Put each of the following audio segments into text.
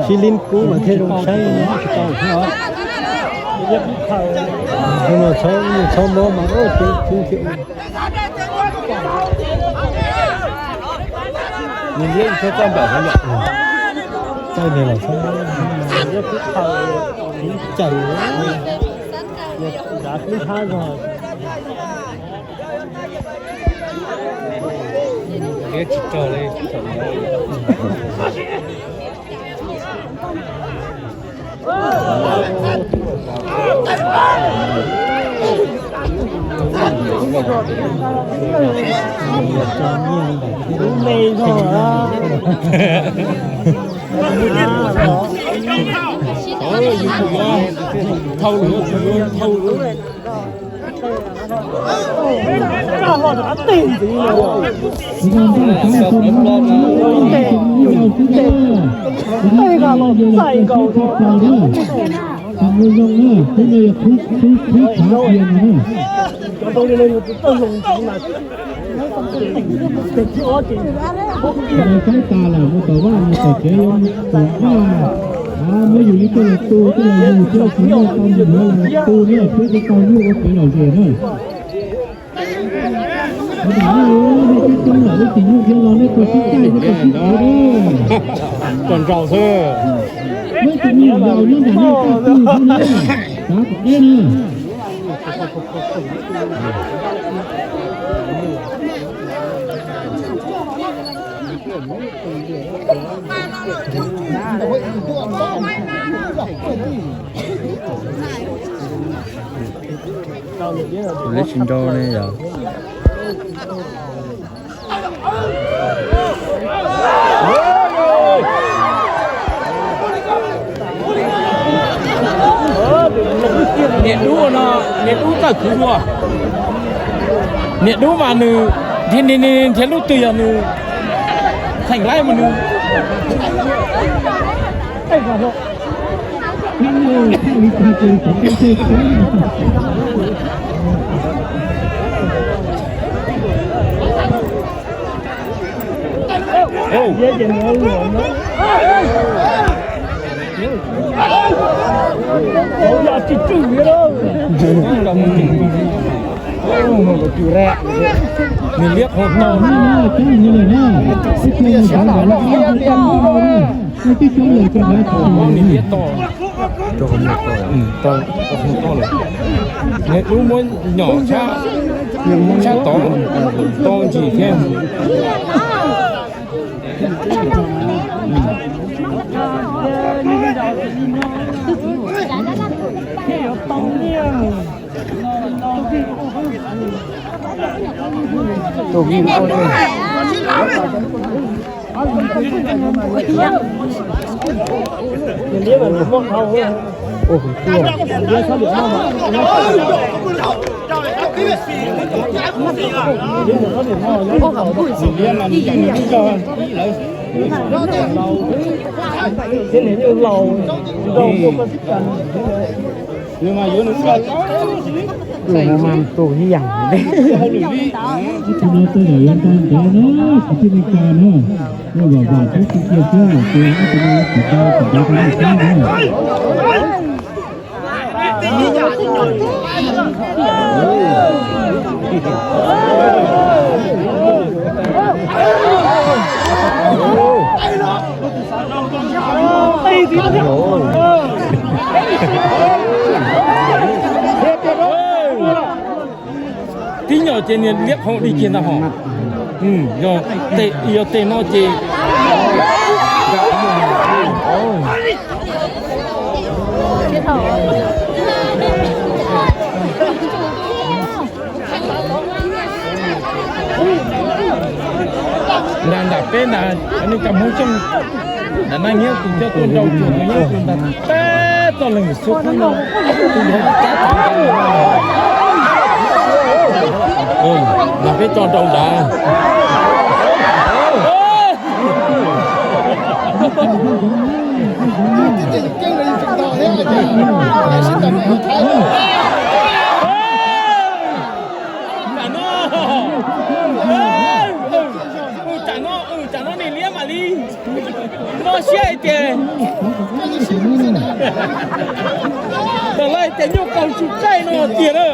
Sib lib kub mas thiaj zoo saib no tsis tau thiab os. Txhob mob mas ua tub kub thiab. Nws liab txhob txawj npam heev yom. Txawj nws los txhob mob, liab kub qhaw, tsis caws, nrad kub hab zog. Liab tsis raug li. Thau lawm, thau lawm. Saib tas lawm, mus tom vaj mus tom tsev, mus tom vaj, muab yus li tej los tu, tej los yus thiab, tsis muaj tau mus yuav los tu ne, peb tsis tau nyuj ua kev lom zem na. Ua tom no, nej peb tub lawm, nej tsis nyuj thiab los nej puas sib caij, nej puas sib cav ne? Kom nraus xwb. Neb tsis nyuj los nyob nram nej txaj twg xwb na, xav kom deb na. Leb tsis nrau ne yom. Niam dub no, niam dub txawj khwv dua. Niam dub mas nws nrhiav, nrhiav lub twg yog nws theem laib mas nws Nws liab qhov tau. Nws liab tau. Rau qhov muag tau lawm. Niag dub muab nyom sab, sab tod tau ntsis thiab. Tus vim ua Tus no mas tus ib yam. Ib tug no tej zaum yuav tau ntev na, kwv tij Meskas na, yog vam vam thiab cia siab hais tias ib tug no yuav tsis tau tsis ntev rau nej saib na. Tib nyom ces niag liab qhov di kiag ntag hos. Yog tej no ces nram nram peb nram nej cov Hmoob Xyooj, nram Naj Nyiab tus coj tuaj nrau cuag no nyob tus ntag, peb txoj leeg xub qhov no, tus yuav cab tau nram peb tso nrau nrad. Tam no, tam no, tam no niag liab mam li no siab hais tias, tam no hais tias nyuj qaug tsis caij no tiag na.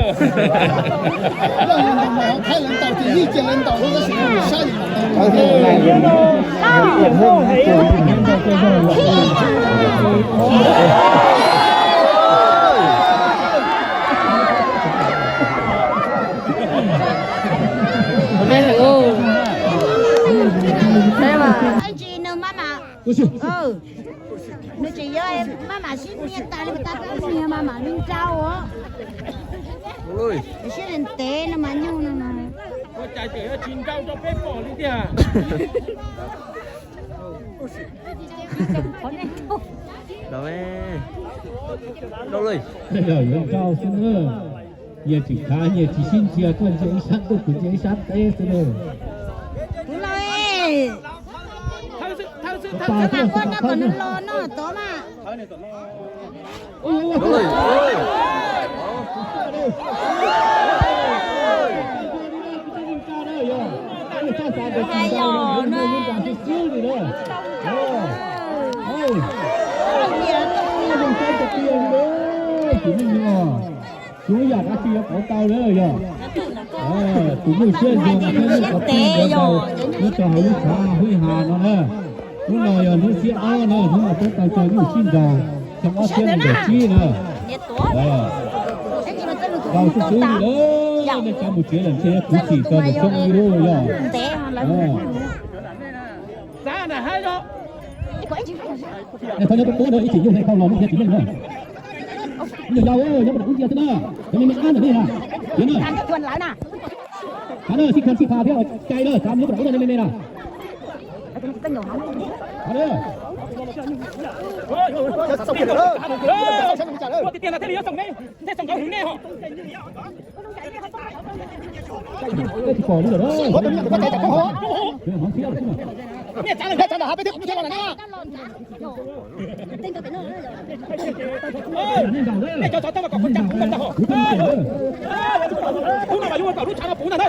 Ib ntsis nws maj mam, nws tseem yuav maj mam sib nyiag tas li, tas peb nyiag maj mam li nrau os. Sib ntev no mas nyuj no mas. Ua cas tseem yuav tsis nrau rau peb pom li tiag? Yuav nrau xwb na. Nyias tsis khav, nyias tsis sib ntsia, koj ntsia ib sab ntuj, kuv ntsia ib sab teb xwb na. Tus laus, thawj xwb, thawj xwb, ua no kom nws los no tod mas. Hais yog na. Tsis muaj yam dab tsi yuav pauv tau lawm yog. Tus nyuj siab zoo thiab nyuj qhov txwj ntawd, nyob rau hauv lub tshav Hwj Has no na. Hnub no yog hnub xiab ob na, hnub no peb tau cog nyuj sib nraus xyoo ob txhiab nees nkaum tsib na. Tau xwb xwb li lawm, nej tsa mus tsev lawm ntshe kuv tsim tau mus xyoo li lub yog. Thov nyob tub tub na, ib tsim nyuj nej thauj los muaj kiag tsim nyuj na. Nyuj yau, nyob puas nram ub ntsia xwb na, cov me me ab ntawm nej na. Qhov no sib khas sib khas thiab cai na, xav muab puas nram ub no me me na. Tiag tiag no thiaj li yuav xoo ne, thiaj xoo nkauj hwv nej ho. Niaj tsav lawm, niaj tsav lawm, hab peb twb khiav los na. Nej cov tsov txob mas kom kuv cam kuv kom tag hos. Hnub no mas yuav ua kom lub tshav no puv ntag na.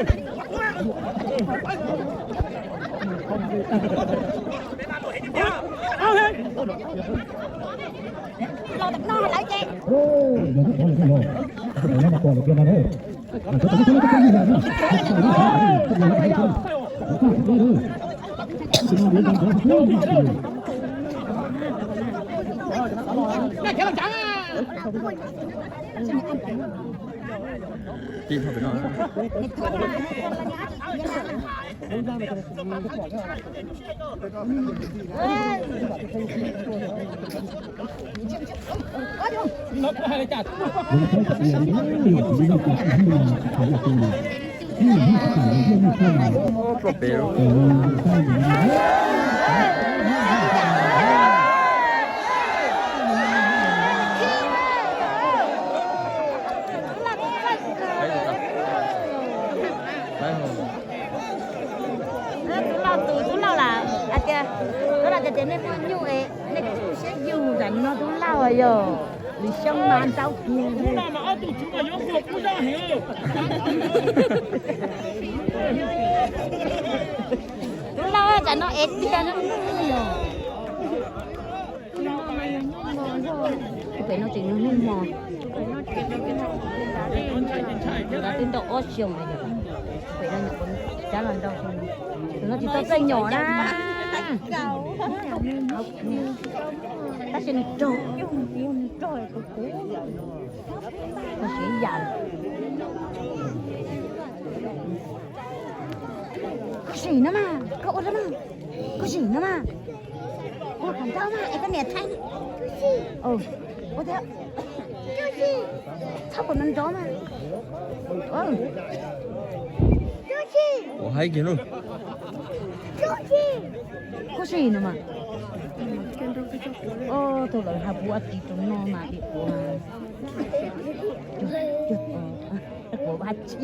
Tus lauj, tus tub lauj lam hais tias, tub lauj tias tias nej muaj nyuj es nej kuj siab yug tam no tub lauj yog, lwm xyoo mas ntau kiag. Tub lauj tam no es tiag no yog. Pem no tseem nws mos, twb ntau ob xyoos, pem no cab los ntau xyoo, tus no tsis tau txawj nyom na. Tab sis nws rog, nws rog, siv yam. Koj sim no mas, koj ua no mas, koj sim no mas, ua qhov ncauj mas es koj niam thaij. Ua thiab, txhob kom nws nrov mas. Ua haib kiag lauj. Koj sim no mas. Tus lawv has puv a tis rau no mas dim puav, puav vaj tsi.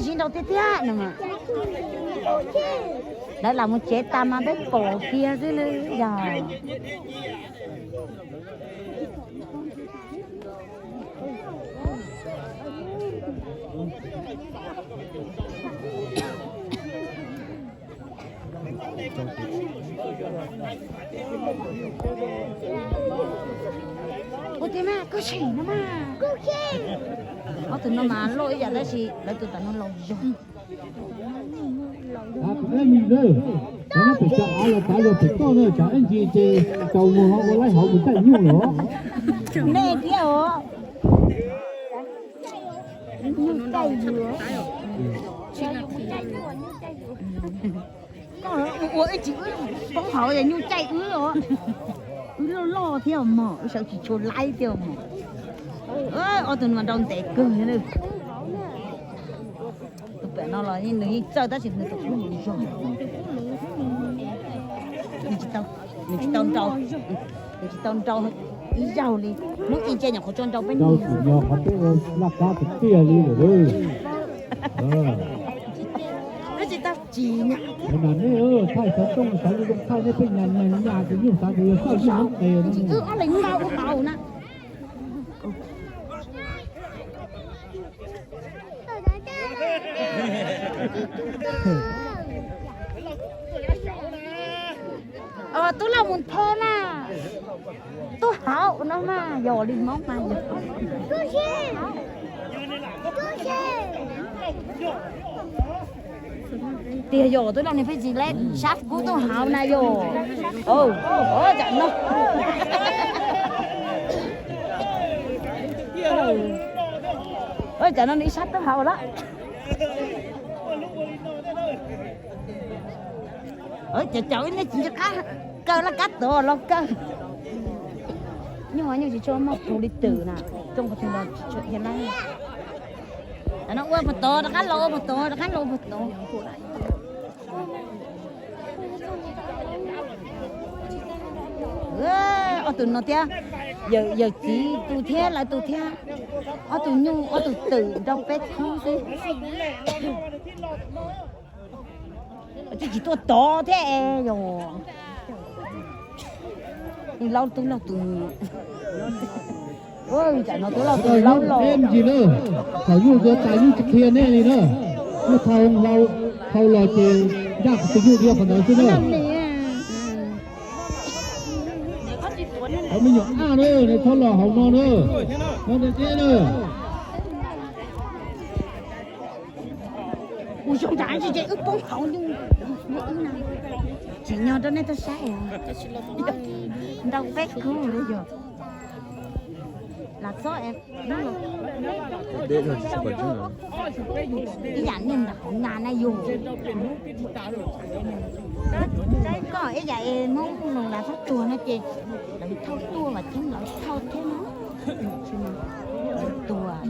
Zis nraus tiag tiag no mas. Lawv lam mus tsev tas mas peb pom kiag xwb li yog. Ua tiag mas, koj sim no mas. Ob tug no mas loj ib yam tab sis lawv tus tam no laus zog. Tus ib ntsis na, cov no pem cov av los tav zog pem toj na, cov ib ntsis ces tsaus muag ho ua laib hauv mus caij nyuj los. Nej thiab os. Koj ua ib tsis wb poob hauv es nyuj caij wb os. Wb loj loj thiab mog, wb sawv tsis tshua laib thiab mog. Ob tug no mas nrau ntev kawg li. Tus pem no los nws yeej txawj tab sis nws tus kub lus zog. Nws tsis tau nrau, nws tsis tau nrau ib zaug li. Hnub ib ntsia nyuam qhuav tso nrau peb, nrau tsis yog qhov peb ua laj kab tiag tiag li lawm. Peb tsis tau tsis nyam. Qhov no nej thaij xov tooj xav zoo thaij nej pheej nyas nyas nyas tus nyuj xav tias yog xauj nyuj hnub qes no. Wb ob leeg nrau ua hauv na. Tub Lauj mus tho na. Tub Hauv no mas yog li Hmoob mas yog. Tiag yog Tub Lauj niag pheej tsis lab sab kub Tub Hauv na yog. Tam no, tam no nws ib sab Tub Hauv lawm. Cov cov ib nej tsis nco qab kaw laj kab tod los kaw. Nyuj nyuj tsis tshua muaj plhu li twm na, rooj qhov twg los tsis tshua dhia lab. Tam no ua puag tod rov qab los, ua puag tod rov qab los, ua puag tod. Ob tug no thiab, yawm txiv tus thiab lawv tus thiab, ob tug nyuj ob tug twm nrau peb khub xwb. Tsis tsis tuaj tod thiab es yog. Laub Tub Lauj tus, tam no Tub Lauj tus laub los. Thaum nyuj ntxuav tas nyuj tsis qhia nej li na. Nyuj thau los ces ncaj qhov twg nyuj dhia qhov ntawd xwb na. Cov me nyuam aj na, nej txhob los hauv no na. No deb na. Kuv zoo nrad tsis ces wb poob hauv nyuj. Tsim nyog rau nej tuaj saib. Nrau peb khub li yog. Lam txob ib yam niag nram hauv na na yog. Koj ib yam es Hmoob los lam txob tuag no ces lawv thauj tuaj mas thiab lawv thauj thiab no. Tuag.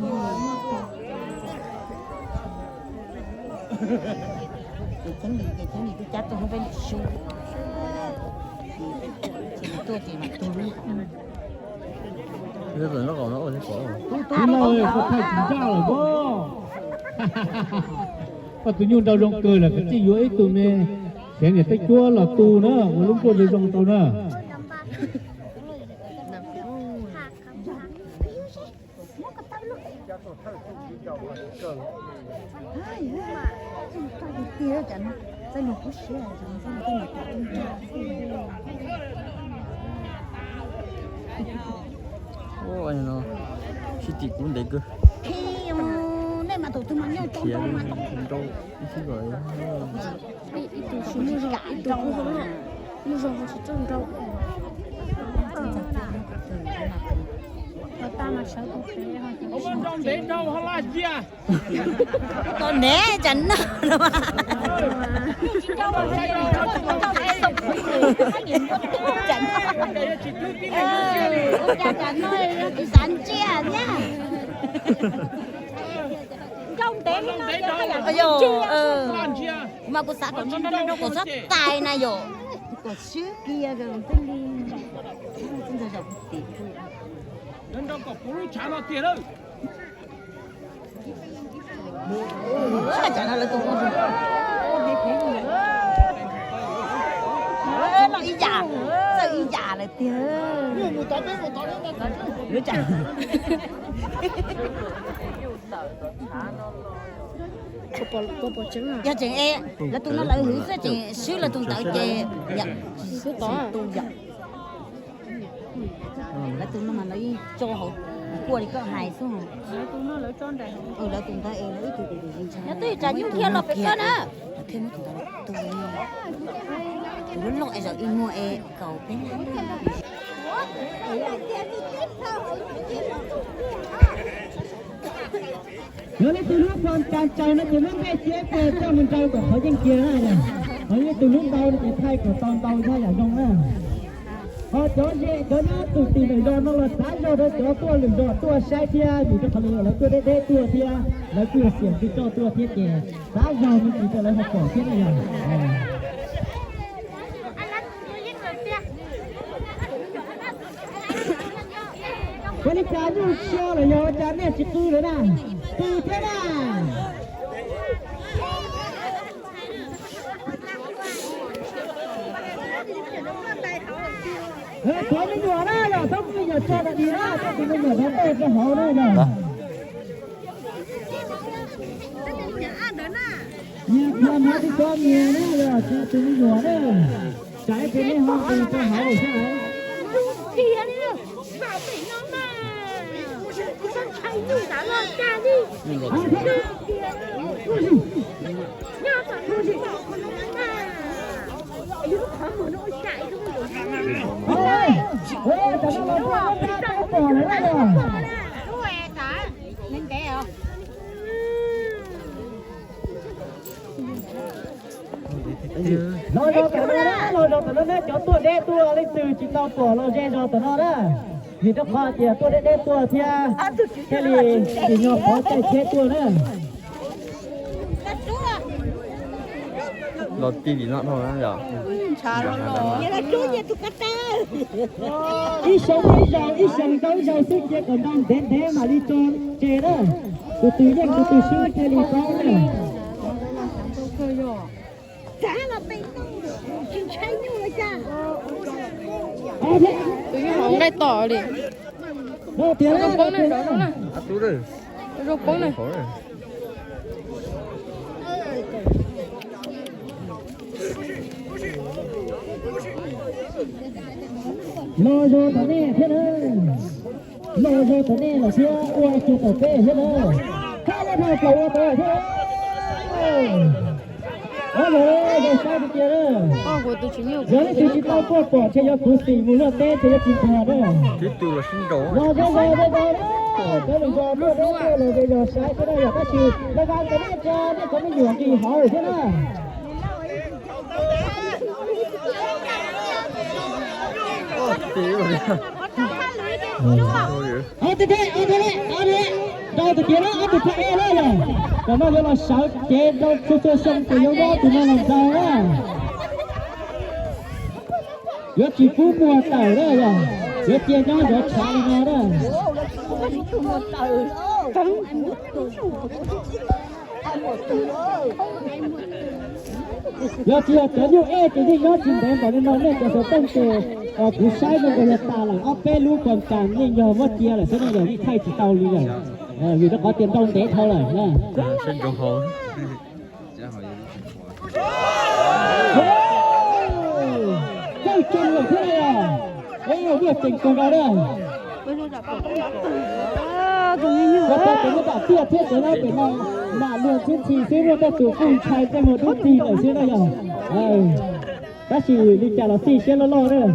Ces cheeb li, ces cheeb li twb cab tuaj hnub peb lwm sub. Ces tuaj ces mam tuag. Tub Lauj, koj thaij tsis ncaj lawm pob. Koj tus nyuj nrau zoo kawg lawm, koj cia yuav ib tug me xeev niam teb cuab los tu na, ua lub nkuaj zoo zoo rau na. Sib tim kub ntev kawg. Nej mas tus twg mas nyob rau nrau ib sib kom. Ib tug tsis muaj zog, ib tug kuj ho loj, muaj zog ho tsis txawj nrau. Nrau ntev nrau ho laj cia. Tau ntev cas noj. Ua cas cas noj tsis xav ntsia thiab. Nrau ntev li no. Kuv mas kuv xav kom nrau nrau nrau kom txhob tais na yom. Kom swb kiag li. Nrau kom puv lub tshav no tiag lawm. Lawv tus no ib yam, txawj ib yam lawm tiag. Yog tseem e, lawv tus no lawv hwv xwb tseem swb lawv tus ntawd ces yam, tsis tu yam. Lawv tus no mas lawv yeej tso hauv kuaj li koj hais xwb. Lawv tus ntawd es lawv ib tug tus tus yeej ntshai. Nyob twb tsam nyuj thiab los pem koj na. Thiaj muab tus ntawd tu. Tus lub loj es zaum ib muag es kaum peb. Yog leej twg lub qhov cas tsaus no ces muab nqaij cia ib pliag coj mus nrau kom qhov yeej kiag na. Ho yog tus lub ntau no ces thaij kom tau ntau txhab yam zoo na. Ho cov ze cov nyob tus tim lwm zos no los xav zog rau cov tuaj lwm zos tuaj saib thiab, vim rau qhov lawv tuaj deb deb tuaj thiab, lawv kuj yog xiam twg coj tuaj thiab ces xav zog me ntsis rau lawv ho pom thiab na yog. Ua li cas nyuj sua lawm yog ua cas nej tsis qw lawm na? Qw thiab na. Tuav me nyuam na yog, txhob muab me nyuam tso tas dis na, txhob tus me nyuam no tej rau hauv na yog. Nyias qhov hnav tsis tso nyias na yog, tso tus me nyuam na. Tsam ib pliag nej ho tus rau hauv thiab. Los zog tom no na, los zog tom no na, cov tuaj deb tuaj leej twg tsis tau pom los ze zog tom no na. Vim rau qhov tias tuaj deb deb tuaj thiab, thiaj li tsis nyog qhov caij tsheb tuaj na. Los tij vim no dhau na yom. Ib xyoo ib zaug, ib xyoo ntau ib zaug xwb cia kom nrau ntev ntev mam li tso tseg na. Tus twg yeej tus twg swb thiaj li paub na. Tus yeej hauv nqaij tom li. Zoo poob na, zoo poob na. Los zog tom nej thiab na. Los zog tom nej los thiab ua kiag tom peb thiab na. Hab lab dhau plaws ua tau thiab. Ob lawm, zoo saib tiag tiag na. Yog leej twg tsis tau tuaj pom ntshe yog kuv xim mus luaj teb ntshe yuav tsis ntuag na. Los zoo zog zoo zog na. Cov lwm zos tuaj deb tuaj los zoo zog saib thiab na yom, tab sis zoo zog tom nej tso nej cov me nyuam nqis hauv thiab na. Ob tug thaj, ob tug thaj, rau tus kiv na, ob tug thaj ej na yog, kom no yuav los sawv cev rau txhua txhua xyoo ces yuav muab ob tug no los ntaus na. Yuav tsis pub muag tawm na yog, yuav cia nyob zov tshav li no na. Yog tsis yog cov nyuj ej ces yeej nyob tsis ntev npaum li no, nej cov xov tooj ces kuv saib zoo nkaus yog tas lawm, ob peb lub koos kas yeej yog muab cia lawm xwb na yog, yeej thaij tsis tau li lawm, vim rau qhov tias nrau ntev dhau lawm na. Txawj tsees lawm thiab na yog. Luaj tseem kawg nkaus na. Ua rau cov nyuag tam tiaj thiab cov no pem no mam luag txhub txhis xwb, luag tej tus kuj ntshai tej mus dub txig lawm xwb na yog. Tab sis li cas los xij siab loj loj na.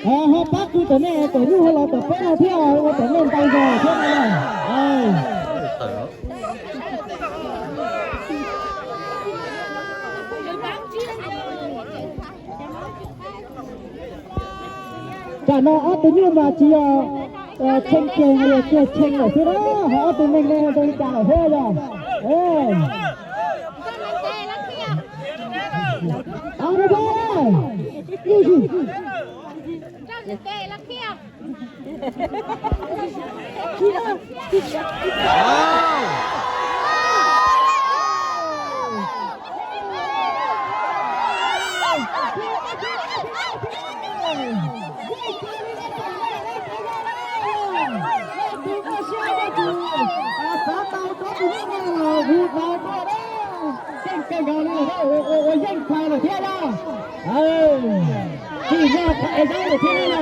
Ho pab kwv tom nej, tom nyuj ho los tom peb no thiab, ua tom nej ntau zog thiab no. Tam no ob tug nyuj mas tsis yog tshee kiag, yog kiag tshee lawm xwb na, ho ob tug neeg no zoo li cas lawm thiab yog. Xav tau cov tus neeg no los hu tau tuaj na. Keej kawg nkaus li, ua yeej phais lawm thiab na. Tsis yog phais zaub lawm thiab na.